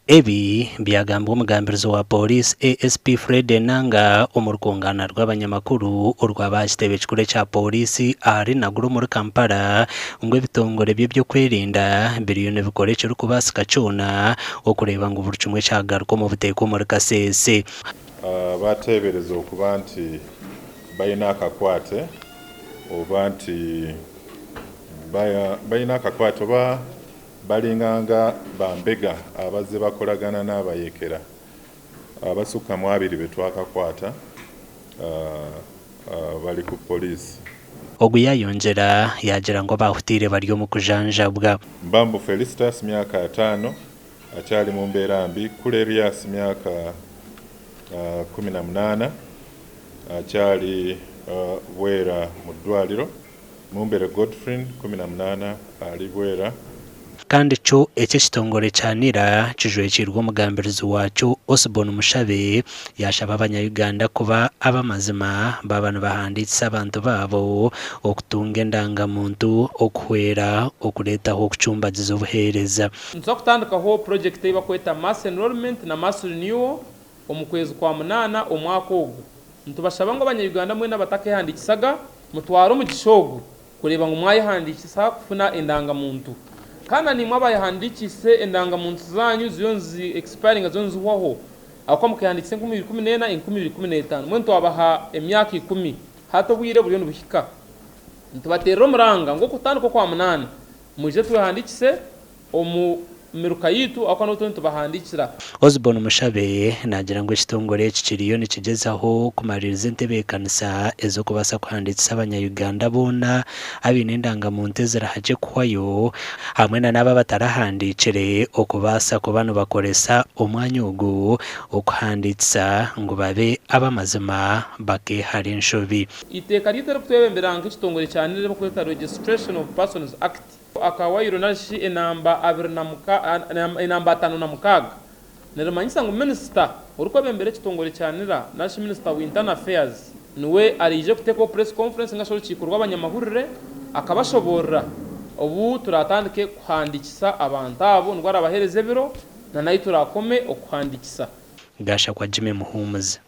Ebi byagambwa omugambirizi wa Pooriisi ASP Fred Enanga omu rukungaana rw'abanyamakuru orwaba aha kitebe kikuru ekya Pooriisi ahari Naguru omuri Kampala ngu ebitongore by'eby'okwerinda biriyo nibikora ekirikubaasika kyona okureeba ngu buri kimwe kyagaruka omu buteeka omuri Kasese. Bateebereza okuba nti baine akakwate oba nti baine akakwate oba Baringanga ba mbega abazze bakolagana n'abayekera abasukka mu abiri betwakakwata bali ku poliisi. Ogu yayongyera yaagira ngu abaahutaire bari omu kujanjabwa. Mbambu Felistus myaka ataano akyali mu mbeera mbi, Kula Erias myaka 18 akyali Bwera mu ddwaliro. Mumbere Godfrey, 18, ali Bwera. Kandi kyo eky'ekitongore kya NIRA kijwekiirwe omugambirizi waakyo Osborn Mushabe yaashaba abanya-Uganda kuba ab'amazima baaba nibahandiikisa abantu baabo okutunga endanga-muntu okuhwera okureetaho okucumbagiza obuheereza. Nituza kutandikaho purojekiti ei barikweta Mass Enrolment na Mass Renewal omu kwezi kwa munaana omwaka ogu. Nitubashaba ngu abanya-Uganda mwena abatakehandiikisaga mutware omugisha ogu kureeba ngu mwayehandiikisa kufuna endanga-muntu. Kandi na naimwe abayehandiikiise endanga-muntu zaanyu ziriyo nizi expiringa ziriyo nizihwaho ahabw'okuba mukehandiikisa 2014, 2015 mbwenu twabaha emyaka ikumi hati obwire buriyo nibuhika. Nitubateerera omuranga ngu okutandika okwamunaana mwije twehandiikise omu miruka yaitu ahabw'okuba nibo turiyo nitubahandiikira. Osborne Mushabe naagira ngu ekitongore eki kiriyo nikigyezaho kumariiriza entebeekanisa ez'okubaasa kuhandiikisa abanya-Uganda boona abaine endanga-muntu ezirahakye kuhwayo hamwe na n'abo abatarahandiikire okubaasa kuba nibakoresa omwanya ogu okuhandiikisa ngu babe ab'amazima bakeehara enshobi. Eiteeka ryaitu eririkutwebembera nk'ekitongore kya NIRA eririkwetwa Registration of Persons Act, Akawaayiro nari shi enamba abiri na enamba 56 nirimanyisa ngu minisita orikwebembera ekitongore kya NIRA nari shi minisita wa Internal Affairs niwe araije kuteekaho press conference ninga shi orukiiko rw'abanyamahurire akabashoboorora obu turatandike kuhandiikisa abantu abo nibwo arabaheereza ebiro na n'ahu turakome okuhandiikisa. Gashakwa Jimmy Muhumuza.